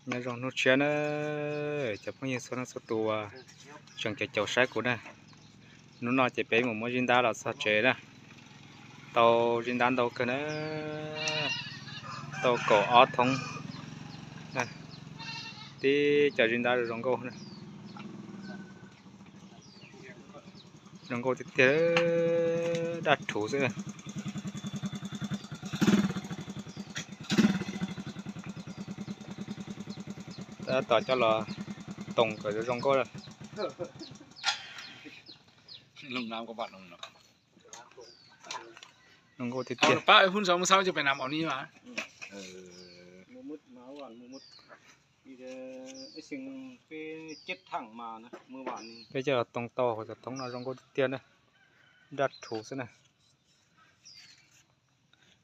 Nyob zoo hnub tshiab na, cov phooj ywg txhua leej txhua tus uas tseem caum caum saib kuv na. Hnub no ces peb mus muab zib ntab los txog tsev na. Tau zib ntab ntau kawg na, tau kaum ob thoob. Tib co zib ntab zoo nkauj na. Zoo nkauj tiag tiag, daj rhuv xwb. Tab tom coj los toos kom zoo nkauj. Zoo nkauj tiag tiag. Peb coj los toos tau hauv cov thoob no zoo nkauj tiag tiag na. Daj rhuv xwb na.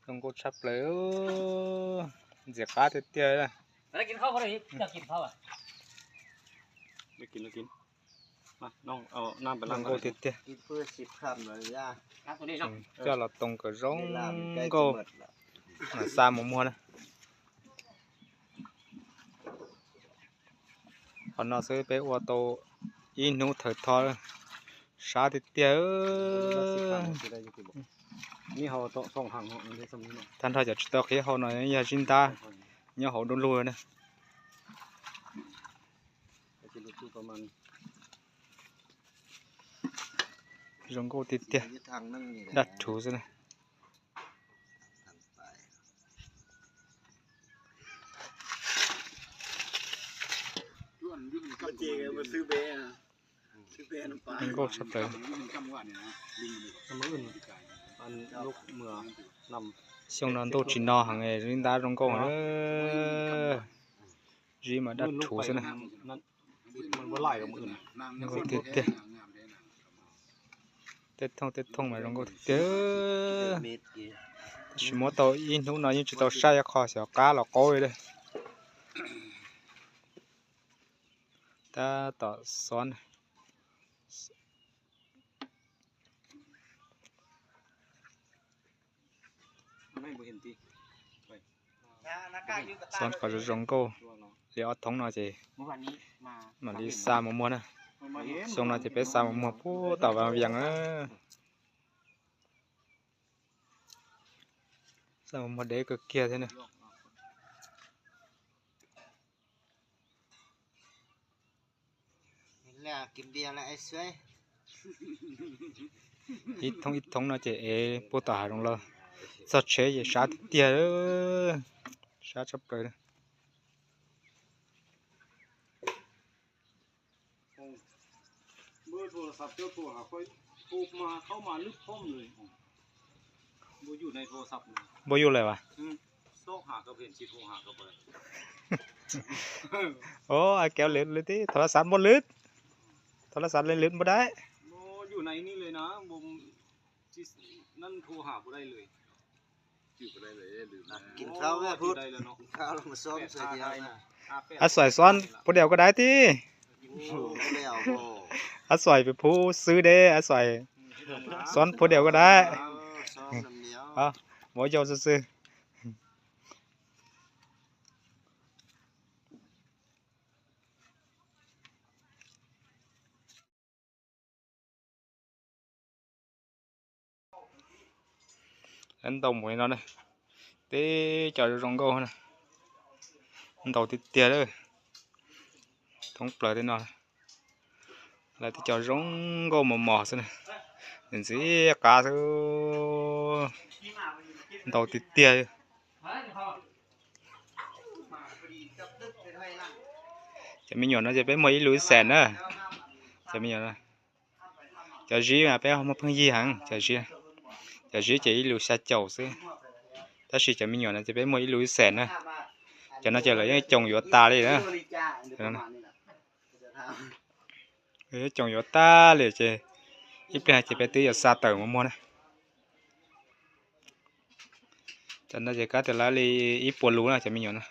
Zoo nkauj tshaj plaws, ntxim qab tiag tiag. Zoo nkauj tiag tiag. Coj los toos kom zoo nkauj, xa mus muag na. Qhov no xwb peb ua tau ib hnub thawm tho, sab tiag tiag. Tag nrho cov tsis tau qhib hau no yog zib ntab nyob hauv du lug na. Zoo nkauj tiag tiag, daj rhuv xwb na. Zoo nkauj tshaj plaws. Xyoo no ntuj tsis no heev, zib ntab zoo nkauj na. Zib mas daj rhuv xwb na. Zoo nkauj tiag tiag. Tej thooj tej thooj mas zoo nkauj tiag tiag. Tab sis muab tau ib hnub no yeej tsis tau saib qhov xyov qab los qaub li. Tab tom xob. Xob kom zoo zoo nkauj li ob thoob no ces mam li xa mus muag na. Xyoo no ces peb xa mus muag puag tom Vaj Vias na. Xa mus muag deb kawg kiag thiab na. Ib thoob ib thoob no ces ev puag tom hav zoov los txog tsheb ces sab tiag tiag, sab tshaj plaws. Npua yuj lawm as? Ov, a kev lwm lwm tib thov la sav npua lwm, thov la sav lwm lwm npua dab. A Xoaim xob phuv diam koj dab tib. A Xoaim phuv xwb deb, A Xoaim xob phuv diam koj dab. Muab yau xwb xwb. Ntau mus li no na, teb cov zoo nkauj na, ntau tiag tiag lawm, thoob plaws tej no. Lawv teb cov zoo nkauj mos mos xwb na, ntxim qab xwb, ntau tiag tiag. Cov me nyuam no ces peb muag ib lus ib xees na. Cov me nyuam, cov zib mas peb muag pheej yig heev, cov zib, cov zib ces ib lus xya caum xwb, tab sis cov me nyuam no ces peb muag ib lus ib xees na. Cov no ces lawv yeej coos yuav tas li na. Coos yuav tas li ces ib pliag ces peb twb yuav xa tawm mus muag na. Cov no ces kab tias lawv li ib puas lus na cov me nyuam na,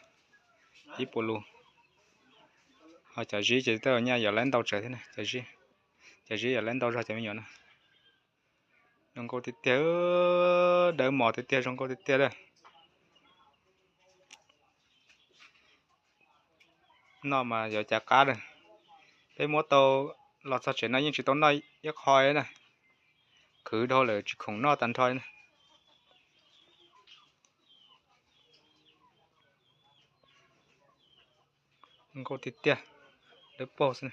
ib puas lus. Ho cov zib ces tej nyaj yuav lawv ntau tsawv thiab na, cov zib, cov zib yuav lawv ntau zog cov me nyuam na. Zoo nkauj tiag tiag, dawb mos tiag tiag, zoo nkauj tiag tiag lawm. Noj mas yuav cas qab na. Peb muab tau los txog tsev no yeej tsis tau noj ib qho na. Khwv dhau lawm tsis khoom noj tag nrho na. Nkauj tiag tiag, dawb paug xwb.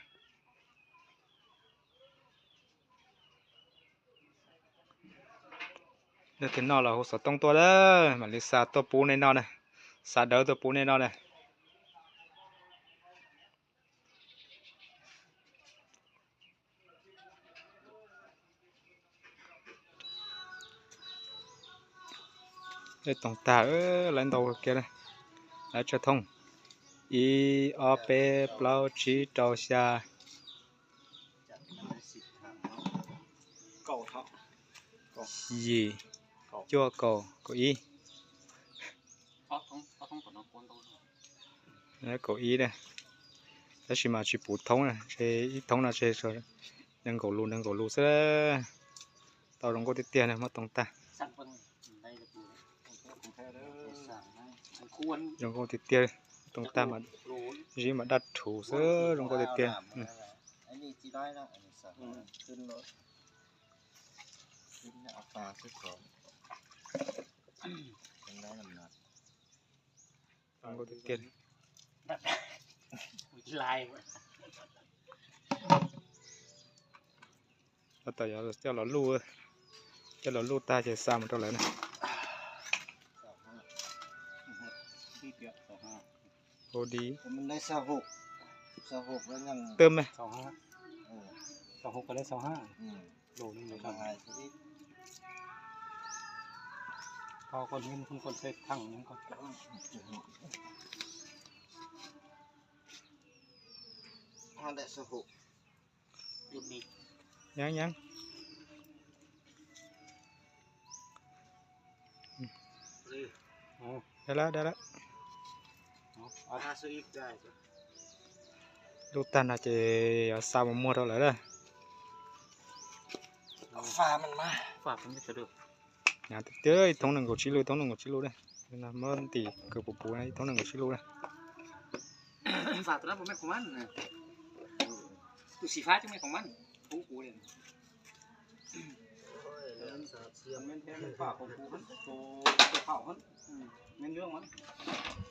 Leej twg noj los hu xov tooj tuaj na, mam li xa tuaj pub nej noj na, xa dawb tuaj pub nej noj na. Ej, toog tag, lawv ntau kiag, lawv tsawg thoob? Ib, ob, peb, plaub, tsib, rau, xya, yim, cuaj, kaum, kaum ib. Kaum ib na, tab sis mas tsis puv thoob na, ib thoob no tseg nees nkaum lus nees nkaum lus xwb. Tau zoo nkauj tiag tiag na, muab toog tag. Zoo nkauj tiag tiag, toog tag mas zib mas daj rhuv xwb, zoo nkauj tiag tiag. Zoo nkauj tiag tiag. Tab tom coj los luj, coj los luj tag ces xa mus rau lawv na. Hau di. Twb me. Nyob nyob. Da lawm da lawm. Luj tag no ces yuav xa mus muag rau lawv lawm. Tiag, ib thoob nees nkaum tsib lus, ib thoob nees nkaum tsib lus na. Muab ntim kawg puv puv na, ib thoob nees nkaum tsib lus na.